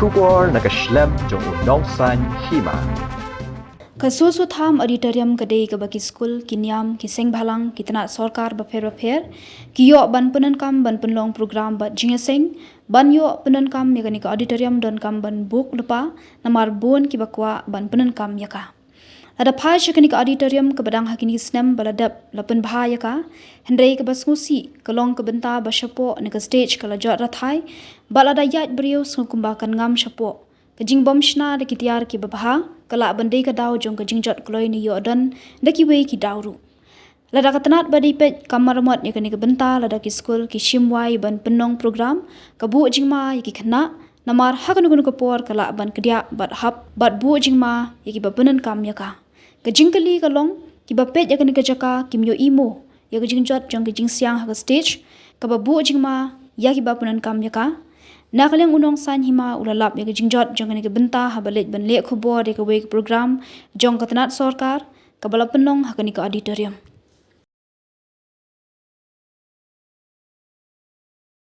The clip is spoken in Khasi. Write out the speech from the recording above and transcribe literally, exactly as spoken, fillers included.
Khubor na ka shlem jong u Nongsaiñ Hima. Ka Soso Tham Auditorium ka dei kaba ki skul, ki niam, ki seng bhalang, ki tnat sorkar bapher bapher ki ïoh ban pyndonkam ban pynlong program bad jingïaseng ban ïoh pyndonkam ïa kane ka auditorium, donkam ban buk lypa namar bun kiba kwah ban pyndonkam ïa ka. Lada phai sha kane ka auditorium kaba dang ha kine ki snem ba la dep la pynbha ïa ka, hynrei kaba sngewsih ka long ka bynta ba shapoh ne ka stage ka la jot rathai, bad lada ïaid briew sngew kumba kan ngam shapoh. Ka jingbym shna da ki tiar kiba bha ka lah ban dei ka daw jong ka jingjot kloi ne ïoh don da kiwei ki daw ruh. Lada ka tnat ba dei peit kam maramot ïa kane ka bynta, lada ki skul ki shim wai ban pynlong program, ka buh jingma ïa ki khynnah, namar ha kano kano ka por ka lah ban kdiah bad hap, bad buh jingma ïa kiba pyndonkam ïa ka. Ka jingkylli ka long, kiba peit ïa kane ka jaka kim ïohi mo ïa ka jingjot jong ka jingsiang ha ka stage, kaba buh jingma ïa kiba pyndonkam ïa ka. Na ka liang u Nongsaiñ Hima u la lap ïa ka jingjot jong kane ka bynta haba leit ban leh khubor ïa kawei ka program jong ka tnat sorkar kaba la pynlong ha kane ka auditorium.